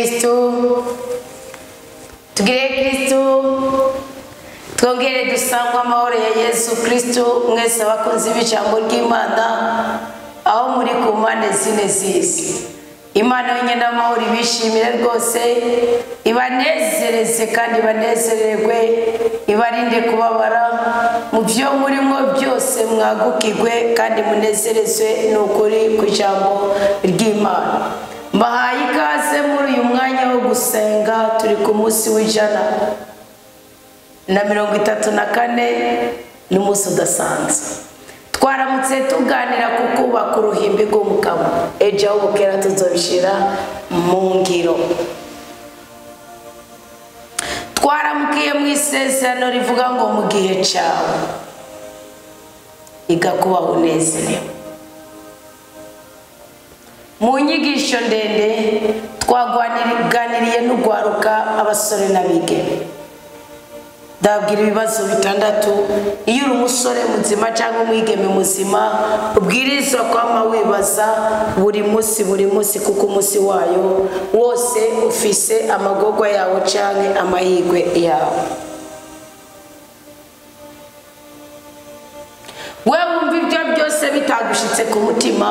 Kristu, tugire Kristu, twongere dusangwe amahoro ya Yesu Kristu. Mwese abakunzi b'ijambo ry'Imana aho muri ku mpande zine z'isi, Imana yonyine amahoro ibishimire rwose, ibanezereze kandi ibanezererwe, ibarinde kubabara mu byo murimo byose, mwagukirwe kandi munezerezwe n'ukuri ku ijambo ry'Imana. Mbahaye ikaze muri uyu mwanya wo gusenga. Turi ku munsi w'134, n'umunsi udasanzwe. Twaramutse tuganira ku kubaka uruhimbi rw'umugabo, ejo aho bukera tuzobishyira mu ngiro. Twaramukiye mu isezerano rivuga ngo mu gihe cyawe igakubaho unezerewe. Mu nyigisho ndende twaganiriye n'ugwaruka, abasore n'abigeme, ndabwira ibibazo bitandatu iyo uri umusore muzima cyangwa umwigeme muzima ubwirizwa kwama wibaza buri munsi buri munsi, kuko umunsi wayo wose ufise amagorwa yawo canke amahirwe yawo. We wumva ibyo byose bitagushitse ku mutima,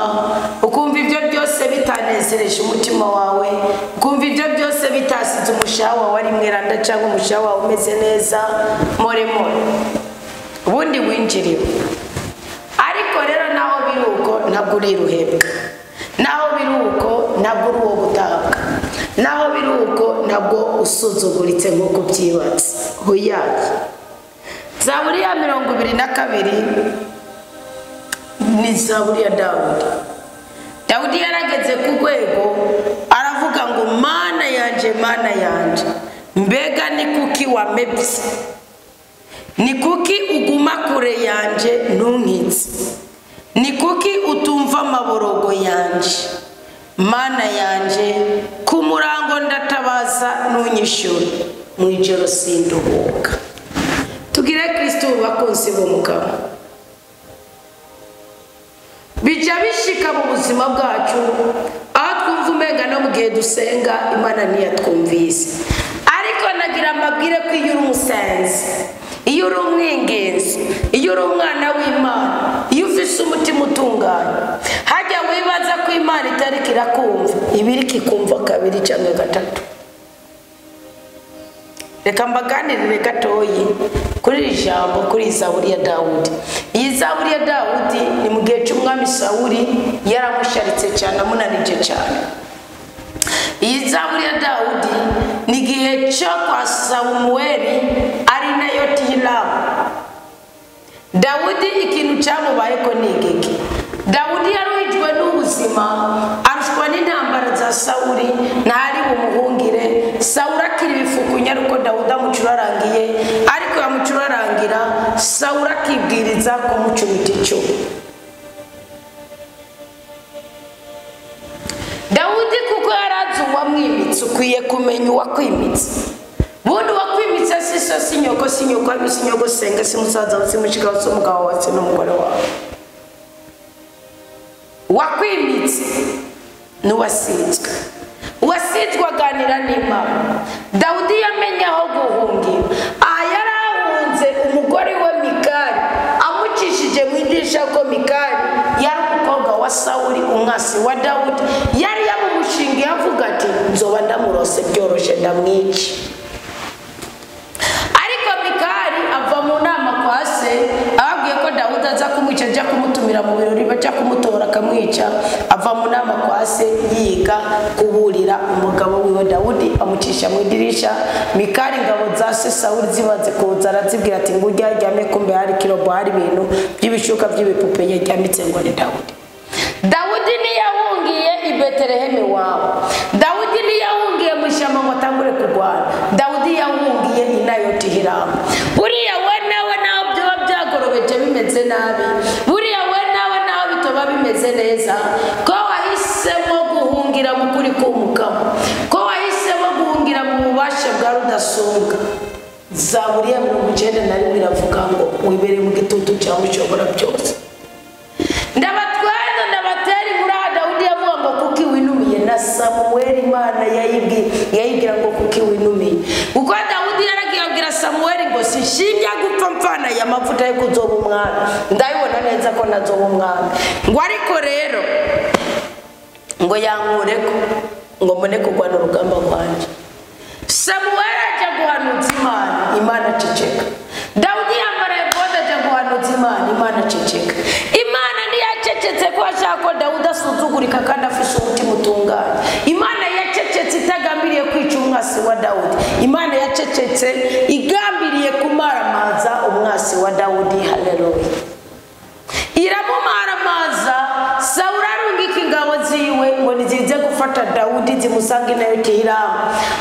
ukumva ibyo byose bitanezereje umutima wawe, ukumva ibyo byose bitasize umushaha wawe ari mweranda cyangwa umushaha wawe umeze neza more more, ubundi winjiriwe. Ariko rero naho biri uko, ntabwo uri ruhebwa, naho biri uko ntabwo uri uwo gutabwa, naho biri uko ntabwo usuzuguritse nk'uko byibatse. Huyaye Zaburi ya 22 ni Zaburi ya Dawudi. Dawudi yarageze ku rwego aravuga ngo Mana yanje, Mana yanje, mbega ni kuki wamebye, ni kuki uguma kure yanje ntunkitse, ni kuki utumva amaborogo yanje? Mana yanje, ku murango ndatabaza ntunyishyure, mu ijoro sinduhuka. Tugire Kristu bakunzi b'umugabo. Bijya bishika mu buzima bwacu aho twumva umenga no mu gihe dusenga Imana ntiyatwumvise, ariko nagira mbabwire ko iyo uri umusenzi, iyo uri umwingenzi, iyo uri umwana w'Imana, iyo ufise umutima utunganye, hajya wibaza ko Imana itariko irakumva, ibiriko ikumva kabiri cyangwa gatatu. Reka mbaganirire gatoyi kuri iri jambo, kuri Zaburi ya Dawudi. Iyi Zaburi ya Dawudi ni mu gihe cy'umwami Sawuli yaramusharitse cyane, amunanije cyane. Iyi Zaburi ya Dawudi ni igihe cyo kwa Samuweli ari nayo Tiramu. Dawudi ikintu cyamubayeko ni igiki? Dawudi yaruhijwe n'ubuzima, arushwa n'intambara za Sawuli, ntari bumuhungire. Sawuli akiri ibifukunya ariko Dawudi amucurarangiye, ariko yamucurarangira Sawuli akibwiriza kumucumita icumu. Dawudi kuko yarazi uwamwimitse, ukwiye kumenya uwakwimitse. Bundi uwakwimitse si so, si nyoko, si nyoko, si nyoko senga, si musaza wawe, si mushika wawe, si umugabo wawe, si n'umugore wawe. Uwakwimitse n'uwasizwe, uwasizwe aganira n'Imana. Dawudi yamenye aho guhungira. Aha yari ahunze umugore we Mikali, amucishije mu idirisha, ko Mikali yari umukobwa wa Sawuli, umwasi wa Dawudi, yari yamumushingiye avuga ati nzoba ndamurose byoroshe ndamwica. Ariko Mikali ava mu nama kwa se, ababwiye ko Dawudi aza kumwica, ajya kumutumira mu birori, bajya kumutora akamwica. Ava mu nama kwa se yiga kuburira umugabo wiwe Dawudi, amucisha mu idirisha. Mikali ingabo za se Sawuli zibanze kuza, arazibwira ati ngurya aryamye, kumbe hari kirobo, hari ibintu by'ibishuka by'ibipupe yaryamitse ngo ni Dawudi. Dawudi ntiyahungiye i Betelehemu iwabo, Dawudi ntiyahungiye mu ishyamba ngo atangure kurwana, Dawudi yahungiye i Nayoti Hiramu. Buriya we nawe naho byaba byagorobeje bimeze nabi, buriya we nawe naho bitoba bimeze neza, ko wahisemo guhungira mu kuri k'umugabo, ko wahisemo guhungira mu bubasha bwa Rudasumbwa. Zaburi ya 91 iravuga ngo wibereye mu gitutu cyawe ushobora byose. Ndabatwenda ndabatera inkuru. Dawudi yavuga ngo kuki winumiye na Samuweli, Imana yayibwiye. Yayibwira ngo kuki winumiye. Kuko Dawudi yaragiye abwira Samuel ngo sishimye gupfa mfana ya mavuta yo kuzoba umwami, ndabibona neza ko nazoba umwami. Ngo ariko rero ngo yankureko ngo mbone kurwana urugamba rwanje. Samuel ajya guhanuza Imana, Imana aceceka. Dawudi yambara ebode ajya guhanuza Imana, Imana aceceka. Imana ntiyacecetse ko ashaka ko Dawudi asuzugurika kandi afise umutima utunganye. Imana yacecetse itagambiriye kwica umwasi wa Dawudi. Imana yacecetse igambiriye kumaramaza umwasi wa Dawudi. Haleluya. Iramumaramaza. Sawuli arungika ingabo ziwe ngo nizize gufata Dawudi zimusange nayo Tihiramu.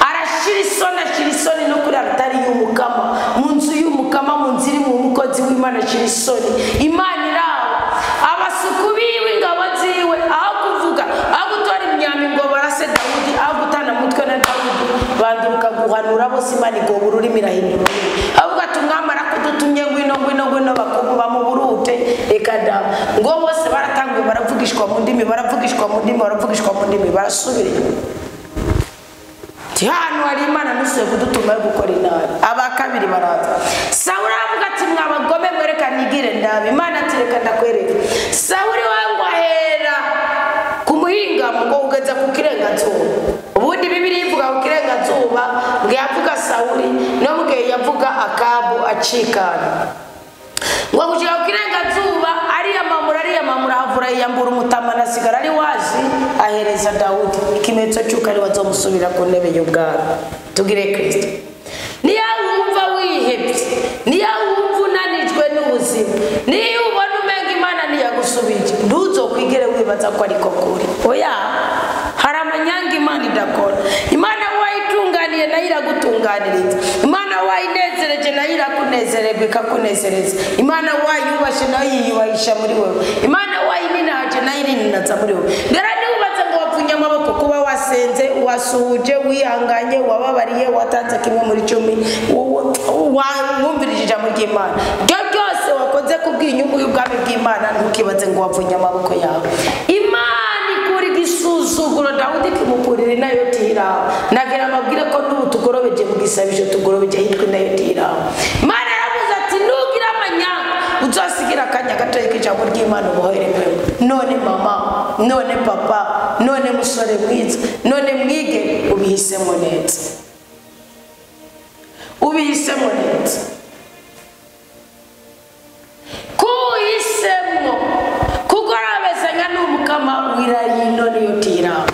Arashira isoni, ashira isoni no kuri altari y'umukama, mu nzu y'umukama, mu nzu iri mu mukozi w'Imana, ashira isoni. Imana iraho abasuku biwe, ingabo ziwe, aho kuvuga, aho gutora imyambi ngo barase Dawudi, aho gutana mutwe na Dawudi, banduruka guhanura bose. Imana igoba ururimi, irahindura ururimi. Avuga ati umwami arakudutumye, ngwino ngwino ngwino, bamuburute. Reka da, ngo bose baratanguye baravugishwa mu ndimi, baravugishwa mu ndimi, baravugishwa mu ndimi, barasubira inyuma. Hano hari Imana nusuye kudutuma yo gukora inabi. Aba kabiri baraza. Sawuli aravuga ati mwabagome mwereka nigire ndabi. Imana ati reka ndakwereka. Sawuli wangu ahera ku muhingamo ngo ugeza ku kirengazuba. Ubundi Bibiliya ivuga ku kirengazuba, ngo yavuga Sawuli no mbwe yavuga Akabu acikana. Ngo gushika ku kirengazuba ariyamamura, ariyamamura, havura yiyambura umutama nasigara ari wazi, ahereza Dawudi ikimenyetso cy'uko ari wazomusubira ku ntebe y'ubwami. Tugire Kristo. Niyo wumva wihebye, niyo wumva unanijwe n'ubuzima, niyo ubona umenga Imana ntiyagusubije, ntuzokwigere wibaza ko ariko kuri. Oya, hari amanyanga Imana idakora. Imana wayitunganiye nayo iragutunganiriza. Imana wayinezereje nayo irakunezererwa ikakunezereza. Imana wayubashe nayo yiyubahisha muri wewe. Imana wayininaje nayo irininaza muri wewe. Rero niwubatse ngo wapfunye amaboko, kuba wasenze, wasuhuje, wihanganye, wababariye, watanze kimwe muri 10, wumvirije ijambo ry'Imana, ibyo byose wakoze kubw'inyungu y'ubwami bw'Imana, ntukibaze ngo wapfunye amaboko yawe. Imana ikura igisuzuguro Dawudi kimukurira nayo Tihiramu. Nagira amabwire ko n'ubu tugorobeje mu gisabisho, tugorobeje hitwa nayo Tihiramu. Imana yaravuze ati nugira amanyanga uzasigira akanya gato k'ijambo ry'Imana ubuhere mwewe. None mama, none papa, none musore mwiza, none mwige, ubihisemo neza. Ubihisemo neza. Kuhisemo kugorabezanya n'umukama wirayino niyo Tihiramu.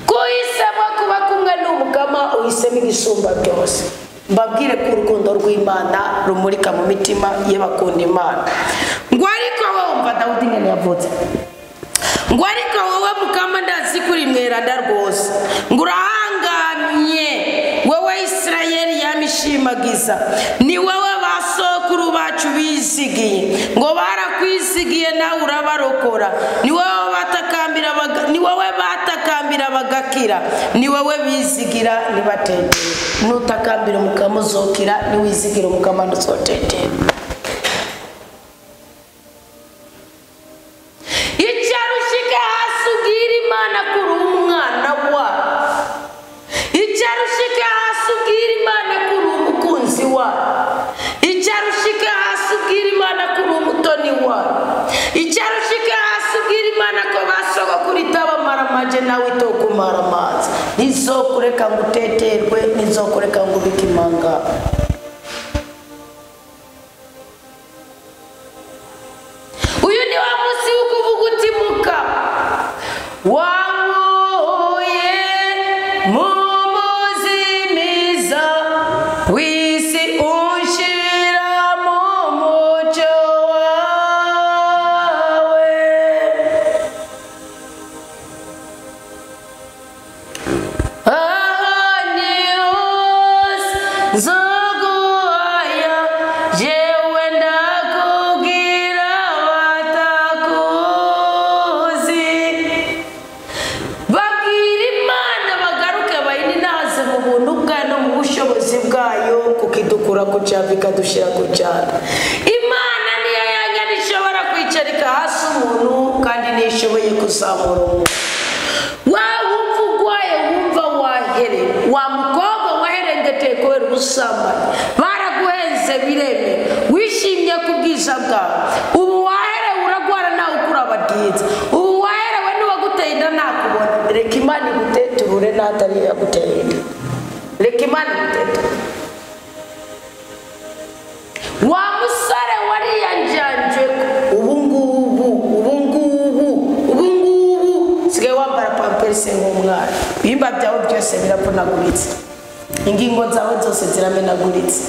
Kuhisemo kuba kumwe n'umukama, uhisemo igisumba byose. Mbabwire ko urukundo rw'Imana rumurika mu mitima y'abakunda Imana. Ngo ariko wowe umva Dawudi ngene yavutse. Ngo ariko wowe mukama ndazi kuri mweranda rwose. Ngo urahangamye wowe Isirayeli yamishimagiza. Ni wowe basokuru bacu bizigiye. Ngo barakwizigiye nawe urabarokora. Ni wowe batakambira, ni wowe batakambira bagakira. Ni wowe bizigira nibatetera. Nutakambira umukama uzokira, niwizigira umukama ntuzotetera. Icyarushika hasi ubwira Imana kuri umwana wa. Icyarushika hasi ubwira Imana kuri umukunzi wa. Icyarushika hasi ubwira Imana kuri umutoni wa. Icyarushika hasi ubwira Imana ko basogokuru itabamaramaje nawe itokumaramaza. Nizokureka ngo uteterwe, nizokureka ngo ubike imanga. Uyu ni wa munsi wo kuvuga uti muka wankuye mu muzimiza w'isi unshira mu mucyo wawe. Aho ni hose nzoguhaya, jewe ndakubwira batakuzi. Babwira Imana bagaruke bayininaze mu buntu bwayo no mu bushobozi bwayo, kuko idukura ku cyavu ikadushyira ku cyaro. Imana niyo yanyana ishobora kwicarika hasi umuntu, kandi niyo ishoboye kuzamura umuntu. Waba wumva urwaye, wumva wahebye, bwawe. Ubu waherewe uragwara nawe ukuraba bwiza, ubu waherewe n'uwaguteye inda nakubona. Reka Imana iguteturure n'atari yaguteye inda, reka Imana iguteturure. Wa musore wariyanjanje, ubu ngubu ubu ngubu ubu ngubu sigaye wambara pamperse nk'umwana, ibimba byawe byose biravunaguritse, ingingo zawe zose ziramenaguritse.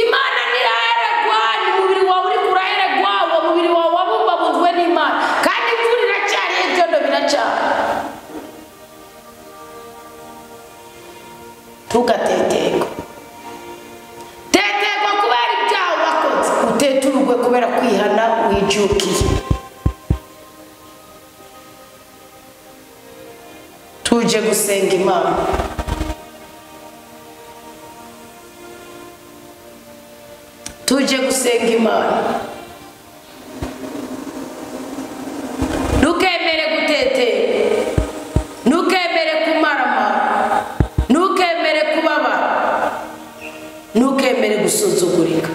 Imana ntiraheregwa, ni umubiri wawe uri kuraheregwa, uwo mubiri wawe wabumbabunzwe n'Imana, kandi imvura iracyari, ibyondo biracyari. Ntugateterwe, teterwa kubera ibyaha wakoze, uteturwe kubera kwihana wijukiye. Tuje gusenga Imana. Tuje gusenga Imana. Ntukemere gutetera, ntukemere kumaramara, ntukemere kubabara, ntukemere gusuzugurika.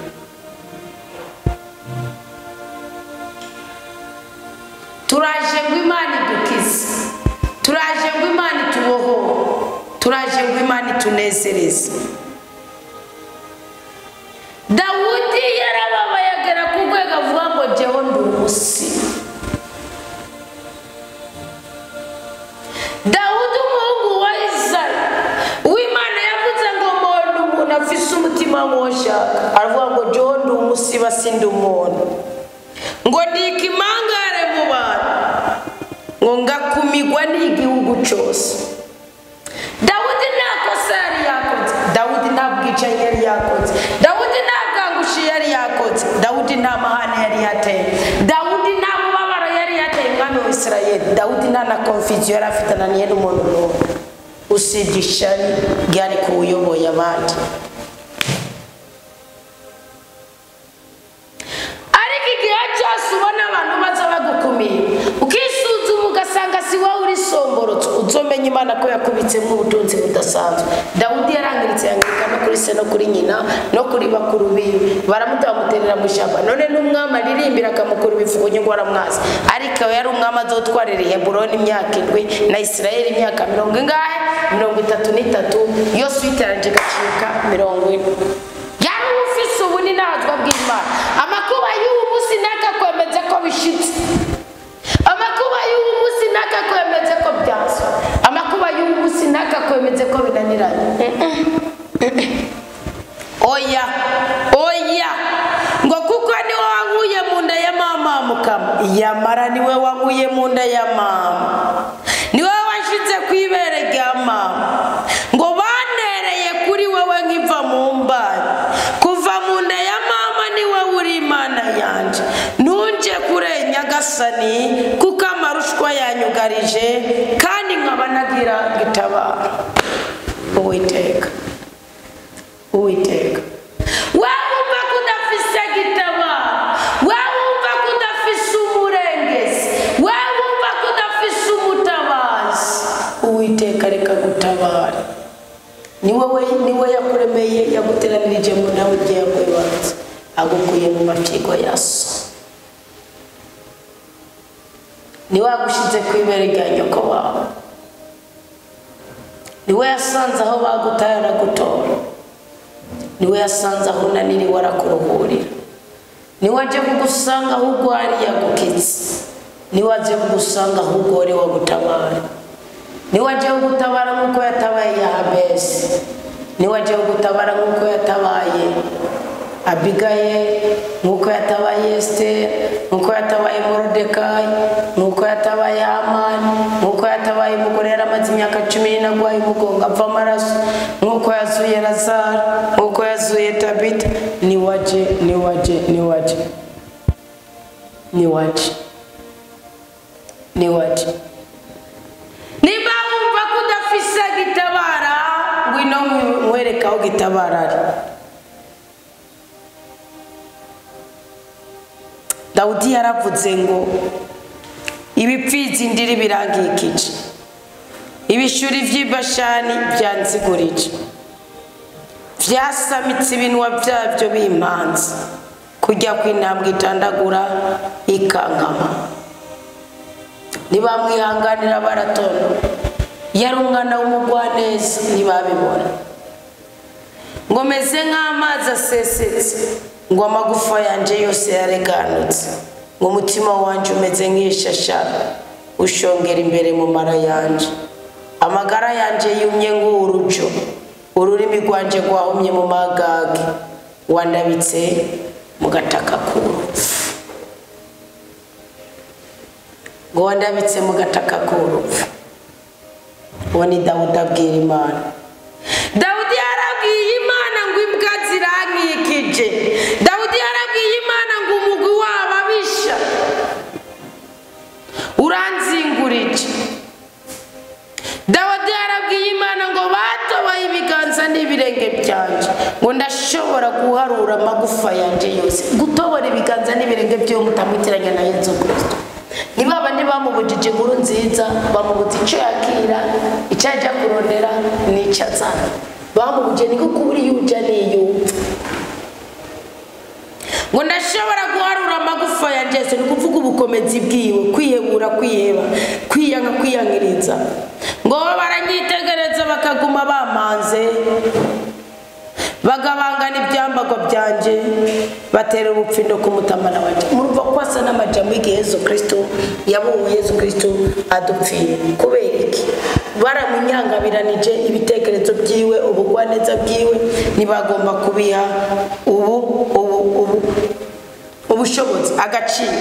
Turaje ngo Imana idukize, turaje ngo Imana itubohore, turaje ngo Imana itunezereze. Dawudi yarababaye agera ku rwego avuga ngo jyewe ndi umusiba. Dawudi umuhungu wa Izayi, uw'Imana yavuze ngo mbona umuntu afise umutima nk'ushaka, aravuga ngo jyewe ndi umusiba sindi umuntu, ngo ndika imangare mu bantu, ngo ngakumigwa n'igihugu cyose. Dawudi nta kosa yari yakoze, Dawudi nta bwicanyi yari yakoze, Dawudi nta bwangushi yari yakoze, Dawudi nta mahane yari yateye, Dawudi nta mubabaro yari yateye umwami wa Isirayeli, Dawudi nta na confusion yari afitananiye n'umuntu n'umwe, usibye ishyari ryari kuwuyoboye abandi. Ariko igihe cyose ubona abantu baza bagukumiye, ukisuzuma ugasanga si wowe uri somborotse, uzomenya Imana ko yakubitsemo ubutunzi budasanzwe. Dawudi yarangiritse yangirika no kuri se no kuri nyina no kuri bakuru biwe, baramuta bamuterera mu ishyamba. None n'umwami aririmbira akamukura ibifukunyu ngo aramwaza, ariko yari umwami azotwarira i Heburoni imyaka 7 na Isirayeli imyaka 33, yose uyiteranyije igacika 40. Yari ufise ubuninazwa bw'Imana. Amakuba y'ubu munsi ntakakwemeze ko bishitse, amakuba y'ubu munsi ntakakwemeze ko byanze, amakuba y'ubu munsi ntakakwemeze ko binaniranye. Oya, oya, ngo kuko niwe wankuye mu nda ya mama mukama, yamara niwe wankuye mu nda ya mama, niwe wanshize ku ibere rya mama, ngo banereye kuri wewe nkiva mu mbanyi, kuva mu nda ya mama niwe uri Imana yanje, ntunje kure Nyagasani, kuko amarushwa yanyugarije, kandi nkaba nagira gitabara. Uwiteka, Uwiteka, wumva ko udafise gitabara, wumva ko udafise umurengezi, wumva ko udafise umutabazi, Uwiteka reka gutabara. Niwe yakuremeye, yaguteranirije mu nawe igihe yakwibanze, agukuye mu mafyigo ya so, niwe yagushize ku ibere rya nyoko wawe, niwe yasanze aho bagutaye aragutora, niwe yasanze aho unaniriwe arakuruhurira, niwe aje kugusanga aho ugwariye agukitse, niwe aje kugusanga aho ugorewe agutabara, niwe aje kugutabara nk'uko yatabaye Yahabesi, niwe aje kugutabara nk'uko yatabaye Abigaye, nk'uko yatabaye Esiteri, nk'uko yatabaye Moridekayi, nk'uko yatabaye Hamani, nk'uko yatabaye umugore yari amaze imyaka 14 arwaye umugongo ava amaraso, nk'uko yazuye Lazaro, nk'uko yazuye Tabita. Niwe aje, niwe aje, niwe aje, niwe aje, niwe aje. Niba wumva ko udafise gitabara, ngwino nkwereke aho gitabara ari. Dawudi yaravuze ngo ibipfizi ndiri birangikije, ibishuri vy'ibashani byanzigurije, vyasamitse ibinwa byabyo bimpanze, Kujya kw'intambwe itandagura ikankama. Ntibamwihanganira baratondo. Yari umwana w'umugwaneza ntibabibona. Ngo meze nk'amazi asesetse, ngo amagufa yanje yose yareganutse, ngo umutima wanje umeze nk'ishashara ushongera imbere mu mara yanje. Amagara yanje yumye nk'urujo, ururimi rwanje rwahumye mu magage, wandabitse mu gataka k'urupfu. Ngo wandabitse mu gataka k'urupfu. Uwo ni Dawudi abwira Imana. Dawudi yarabwiye Imana ngo imbwa zirankikije. Dawudi yarabwiye Imana ngo umugwi w'ababisha uranzingurije. Dawudi yarabwiye Imana ngo batobaye ibiganza n'ibirenge byanje, ngo ndashobora guharura amagufa yanje yose. Gutobora ibiganza n'ibirenge byo mutamutiranya na Yesu Kristo. Nibaba ntibamubujije inkuru nziza, bamubuza icyo yakira, icyo ajya kurondera n'icyo azana. Bamubujije ni kuko uri yuja niyumva. Ngo ndashobora guharura amagufa yanje yose, ni kuvuga ubukomezi bwiwe, kwihebura, kwiheba, kwiyanga, kwiyangiriza. Ngo baranyitegereza bakaguma bamanze, bagabangana ibyambagwa byanje, batera ubupfindo ku mutamana wanje. Murumva ko asa n'amajambo y'igihe Yesu Kristo yabonye Yesu Kristo adupfiye. Kubera iki? Baramunyangabiranije ibitekerezo byiwe, ubugwaneza bwiwe, ntibagomba kubiha ubu ubu ubu ubushobozi, agaciro.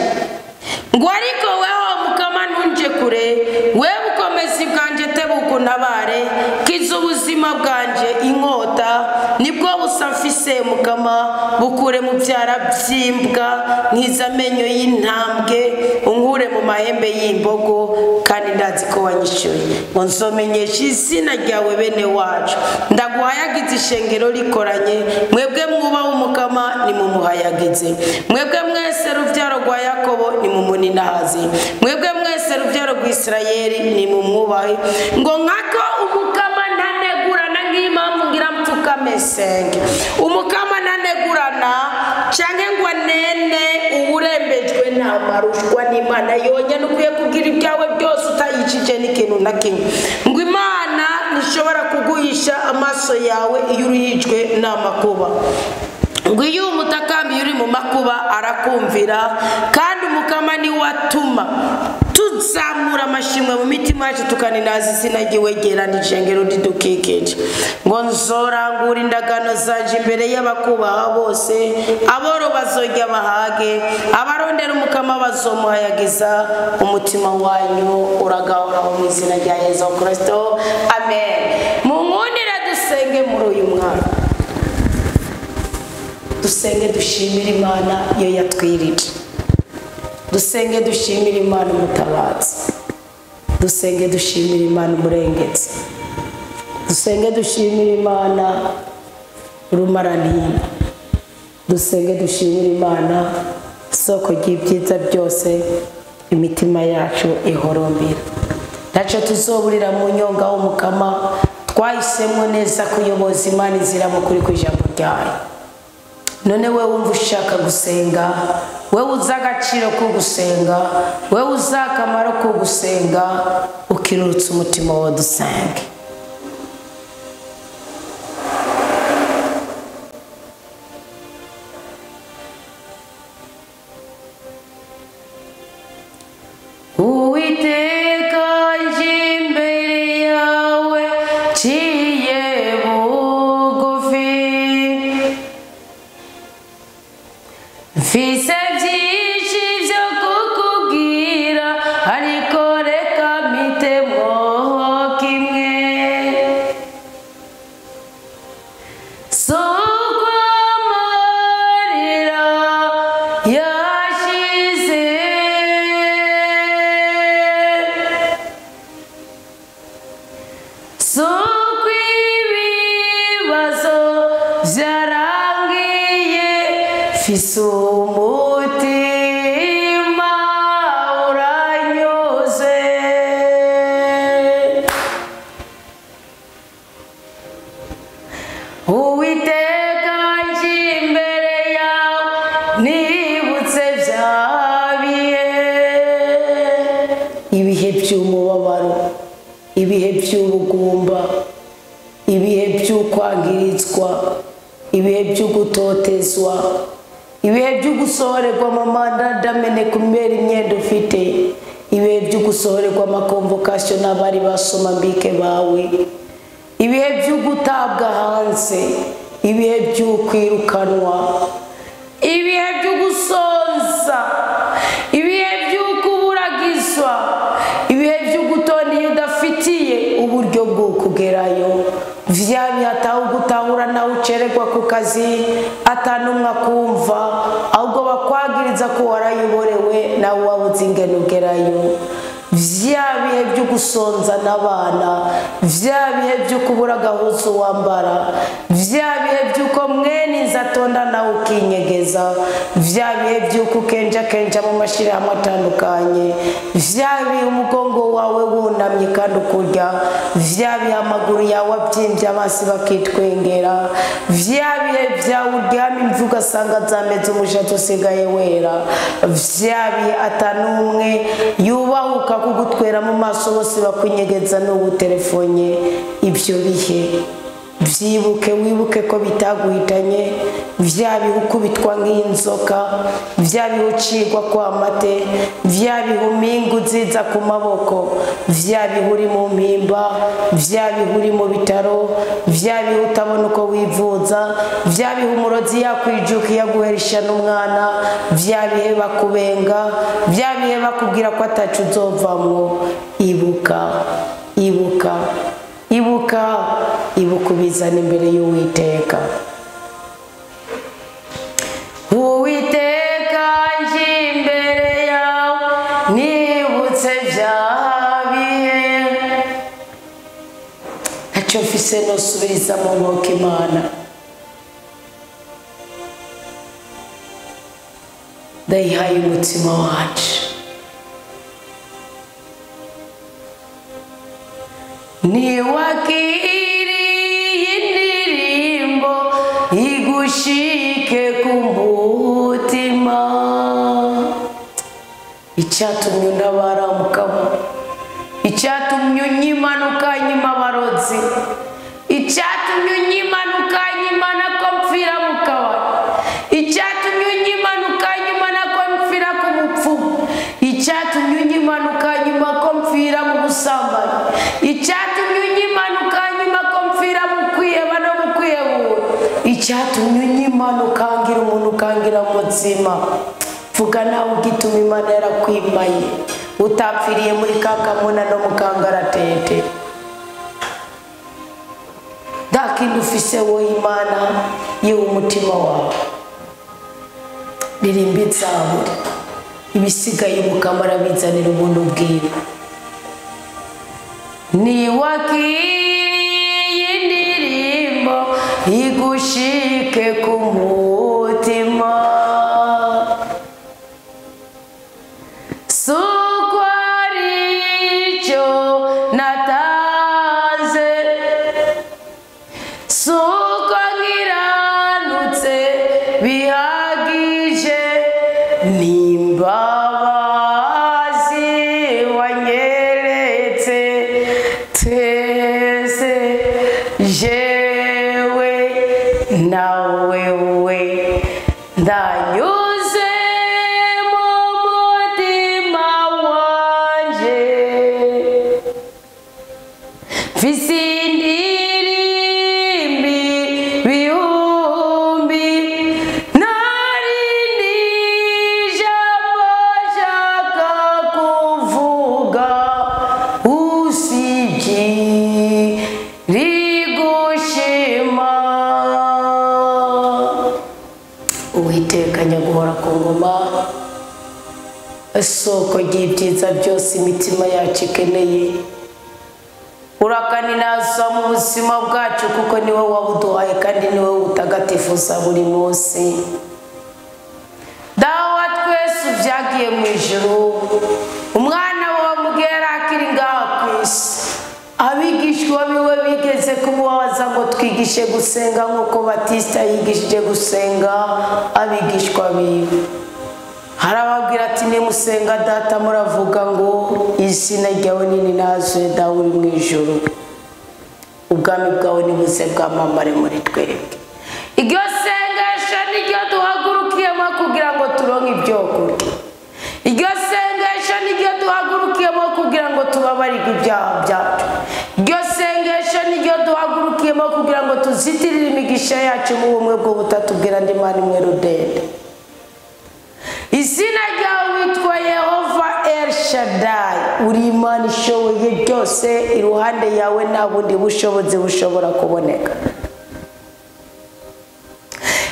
Ngo ariko weho Mukama ntunje kure, we bukomezi bwanje tebukuntabare, kiza ubuzima bwanje inkota, nibwo busa mfise Mukama, bukure mu byara by'imbwa, nkiza amenyo y'intambwe, unkure mu mahembe y'imbogo, kandi ndazi ko wanyishyuye. Ngo nzomenyeshe izina ryawe bene wacu, ndaguhayagize ishengero rikoranye, mwebwe mwubaha Umukama nimumuhayagize, mwebwe mwese rubyaro rwa Yakobo nimumuninahaze, mwebwe mwese rubyaro rwa Isirayeli nimumwubahe. Ngo nkako Umukama ntanegurana, nk'impamvu ngira mpfukame senge. Umukama ntanegurana canke ngo anene uwurembejwe n'amarushwa n'Imana yonyene. Ukwiye kugira ibyawe byose utayicije n'ikintu na kimwe. Ngo Imana ntishobora kuguhisha amaso yawe iyo uruhijwe n'amakuba. Ngo iyo umutakambi uri mu makuba arakumvira, kandi Umukama ni watuma tuzamura amashimwe mu mitima yacu, tukaninaza izina ryiwe ryera n'ishengero ridukikije. Ngo nzorangura indagano zanje imbere y'abakubaha bose, aboro bazorya bahage, abarondera Umukama bazomuhayagiza. Umutima wanyu uragahoraho mu izina rya Yesu Kristo, amen. Munkundire dusenge muri uyu mwaka, dusenge dushimire Imana iyo yatwirije, dusenge dushimire Imana umutabazi, dusenge dushimire Imana umurengezi, dusenge dushimire Imana urumarantimba, dusenge dushimire Imana isoko ry'ibyiza byose imitima yacu ihorombira. Ntacyo tuzoburira mu nyonga w'Umukama, twahisemo neza kuyoboza Imana inzira mu kuri kw'ijambo ryayo. None wewe wumva ushaka gusenga, wewe uzi agaciro ko gusenga, wewe uzi akamaro ko gusenga, ukirutsa umutima wawe dusenge. Uwiteka nje imbere yawe nciye bugufi, mfise byinshi byo kukubwira, ariko reka mpitemo kimwe. Soko amarira yashize, soko ibibazo byarangiye, mfise umutima uranyuze. Uwiteka nje imbere yawe ni by'ubugumba, ibihe by'ukwangirizwa, ibihe by'ugutotezwa, ibihe by'ugusohorerwa amamanda ndamene kumera imyenda ufite, ibihe by'ugusohorerwa amakonvokasiyo n'abari basoma mbike bawe, ibihe by'ugutabwa hanze, ibihe by'ukwirukanwa, ibihe by'ugusonza, ibihe by'ukuburagizwa, ibihe by'ugutonda iyo udafitiye uburyo bwo kugerayo, vya bihe atawugutahura nawe ucererwa ku kazi atanumwe akumva, ahubwo bakwagiriza ko warayoborewe nawe wabuze ingene ugerayo, vya bihe by'ugusonza n'abana, vya bihe by'ukubura agahuzu wambara, vya bihe by'uko mwene inzu atonda nawe ukinyegeza, vya bihe by'uko ukenja kenja mu mashyirahamwe atandukanye, vya bihe umugongo wawe wunamye kandi ukurya, vya bihe amaguru yawe abyimbye amaso bakitwengera, vya bihe byawe uryama imvi ugasanga zameze umushatsi usigaye wera, vya bihe atanumwe yubahuka kugutwera mu maso bose bakwinyegeza n'ugutelefone. Ibyo bihe byibuke, wibuke ko bitaguhitanye, vya bihe ukubitwa nk'inzoka, vya bihe ucigwa kwa mate, vya bihe uminga uziza ku maboko, vya bihe uri mu mpimba, vya bihe uri mu bitaro, vya bihe utabona uko wivuza, vya bihe umurozi yakwijuka yaguherisha n'umwana, vya bihe bakubenga, vya bihe bakubwira ko atacu uzovamwo. Ibuka, ibuka, ibuka, ibuka ubizana imbere y'Uwiteka. Uwiteka nje imbere yawe nibutse bya bihe, ntacyo mfise nosubiriza mu nkoko Imana. Ndayihaye umutima wacu. Niwakiriye indirimbo igushike ku mutima, icyatumye untabara mukama, icyatumye unyimanuka nyima abarozi, icyatumye unyimanuka nyima nako mpfira mu kabari, icyatumye unyimanuka nyuma nako mpfira ku mupfumu, icyatumye unyimanuka nyuma ko mpfira mu busambanyi, icyatumye unyimanuka nyuma ko mpfira mu kwiheba no mu kwihebura, icyatumye unyimanuka ngira umuntu ukangira muzima. Vuga nawe ugituma Imana yarakwimaye, utapfiriye muri kakamuna no mu kangaratete. Nta kindi ufise wowe Imana yewe umutima wawe. Ririmba izaburi, ibisigaye Mukama bizanira ubuntu bwiwe. Niwakiriye indirimbo igushike ku mutima, suko aricyo natanze, suko nkiranutse bihagije, n'imbabazi wanyeretse twese, jewe nawe we ndanyuze mu mutima wanje, mfise indirimbi bihumbi, narindi jambo nshaka kuvuga usibye rigushima. Uwiteka nyaguhora ku ngoma, isoko ry'ibyiza byose imitima yacu ikeneye, urakaninaza mu buzima bwacu kuko niwe wabuduhaye kandi niwe utagatifuza buri munsi. Dawa twese ubyagiye mu ijuru, umwana wawe mugera akiri ngaha ku isi, abigishwa biwe bigeze kumubaza ngo twigishe gusenga nk'uko Batista yigishije gusenga abigishwa biwe. Harababwira ati nimusenga data muravuga ngo izina ryawe nini nazwe dawe uri mu ijuru, ubwami bwawe nibuze bwamamare muri twebwe. Iryo sengesho niryo duhagurukiyemo kugira ngo turonke ibyo kurya. Iryo sengesho niryo duhagurukiyemo kugira ngo tubabarirwe ibyaha byacu. Iryo sengesho niryo duhagurukiyemo kugira ngo tuzitirire imigisha yacu mu bumwe bw'ubutatu bwira ndi Imana imwe rudende. Izina ryawe witwa Yehova El Shaddai, uri Imana ishoboye byose, iruhande yawe nta bundi bushobozi bushobora kuboneka.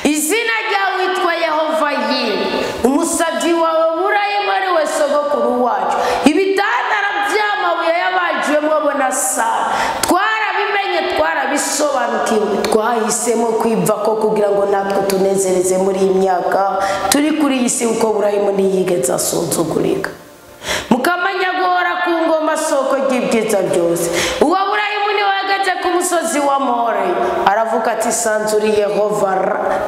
Izina ryawe witwa Yehova Yiri, umusabyi wawe Burayimu ari we sogokuru wacu. Ibitandara by'amabuye yabajwemo bona Sara, twarabimenye, twarabisobanukiwe, twahisemo kwiva ko kugira ngo natwe tunezereze muri iyi myaka turi kuri iyi si, uko Burayimu ntiyigeze asuzugurika. Mukamanya guhora ku ngoma soko ry'ibyiza byose. Uwo Burayimu niwe wageze ku musozi wa More, aravuga ati sanzu uri Yehova,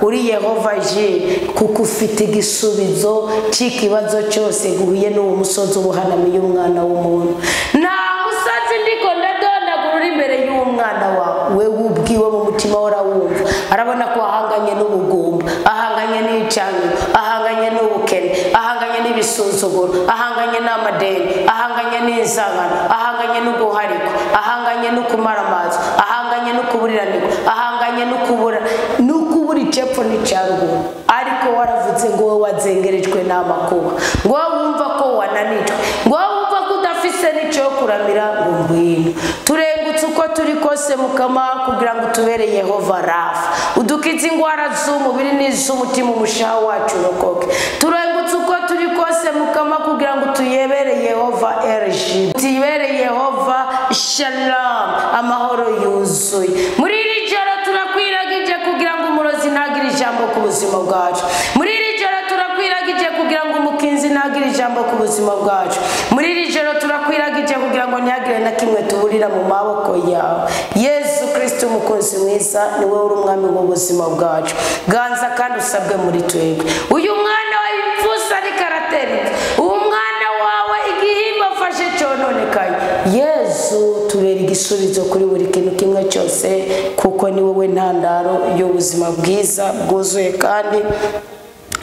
uri Yehova Jire, kuko ufite igisubizo cy'ikibazo cyose guhuye n'uwo musozi ubuhanamiye umwana w'umuntu. Nta musozi ndiko ndadondagura uri imbere y'uwo mwana wawe, wewe ubwiwe mu mutima warawumva. Arabona ko ahanganye n'ubugumba, ahanganye n'icaniro, ahanganye n'ubukene, ahanganye n'ibisuzuguro, ahanganye n'amadeni, ahanganye n'inzangano, ahanganye n'uguharikwa, ahanganye n'ukumaramaza, ahanganye n'ukuburiranirwa, ahanganye n'ukubura icepfo n'icyaruguru. Ariko waravuze ngo wowe wazengerejwe n'amakuba, ngo wowe wumva ko wananijwe, ngo wowe wumva ko udafise n'icyo kuramira, ngo ngwino. Turengutse uko turi kose Mukama, kugira ngo utubere Yehova Rafa, udukize ingwara z'umubiri n'iz'umutima, umushaha wacu urokoke. Turengutse uko turi kose Mukama, kugira ngo tuyebere Yehova RG, tuyebere Yehova Shalom, amahoro yuzuye. Muri iri joro turakwiragije kugira ngo umurozi ntagire ijambo ku buzima bwacu. Muri iri joro turakwiragije kugira ngo umukinzi ntagire ijambo ku buzima bwacu. Muri iri joro turakwiragije kugira ngo ntihagire na kimwe tuburira mu maboko yawe. Yesu Kristo umukunzi mwiza, ni wowe uri umwami w'ubuzima bwacu. Ganza kandi usabwe muri twebwe. Uyu mwana wawe ipfusa ariko aratera, uwo mwana wawe igihimba afashe cyononekaye. Yesu tubera igisubizo kuri buri kintu kimwe cyose, kuko ni wowe ntandaro y'ubuzima bwiza bwuzuye kandi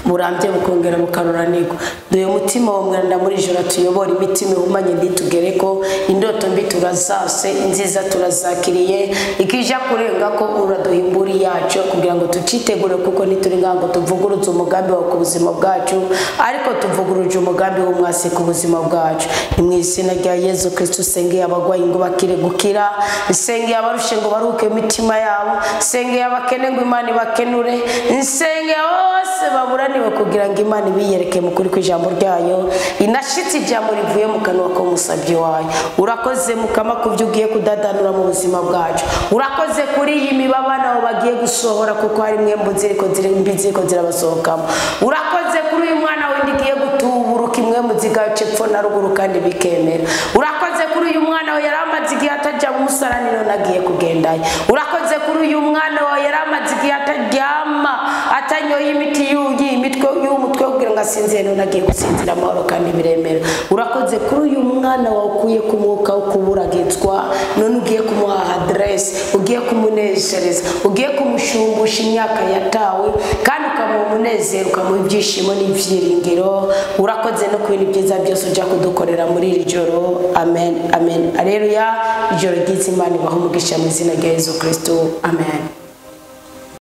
burambye bukongera bukaruranirwa. Duhe umutima wa mwana muri ijoro atuyobora, imitima ihumanye ntitugereko, indoto mbi turazase, inziza turazakiriye, ikija kurenga ko uraduha imburi yacu kugira ngo tucitegure, kuko ntituri ngango tuvuguruze umugambi wawe ku buzima bwacu, ariko tuvuguruje umugambi w'umwasi ku buzima bwacu. Ni mu izina rya Yesu Kristo sengeye abagwayi ngo bakire gukira, sengeye abarushe ngo baruke imitima yabo, sengeye abakene ngo Imana ibakenure, nsengeye bose babura kugira ngo Imana ibiyereke mu kuri kw'ijambo ryayo, inashitse ijambo rivuye mu kanwa k'umusabyi wayo. Urakoze Mukama kubyo ugiye kudadanura mu buzima bwacu. Urakoze kuri iyi mibabano bagiye gusohora, kuko hari mwembu ziriko ziriko zirabasohokamo. Urakoze kuri uyu mwana windi giye gutuburuka imwe mu zigace pfo na ruguru kandi bikemera. Urakoze kuri uyu mwana we yaramaze igihe atajya mu musaraniro nagiye kugendayo. Urakoze kuri uyu mwana we yaramaze igihe ataryama atanyoye imiti yugi imitwe y'umutwe kugira ngo asinzire, none agiye gusinzira amahoro kandi biremera. Urakoze kuri uyu mwana wakuye ku mwuka wo kuburagizwa, none ugiye kumuha adresse, ugiye kumunezereza, ugiye kumushumbusha imyaka yatawe, kandi ukamuha umunezero, ukamuha ibyishimo n'ibyiringiro. Urakoze no kubintu byiza byose ujya kudukorera muri iri joro. Amen, amen, aleluya. Ijoro ryiza, Imana ibahe umugisha mu izina rya Yesu Kristo. Amen.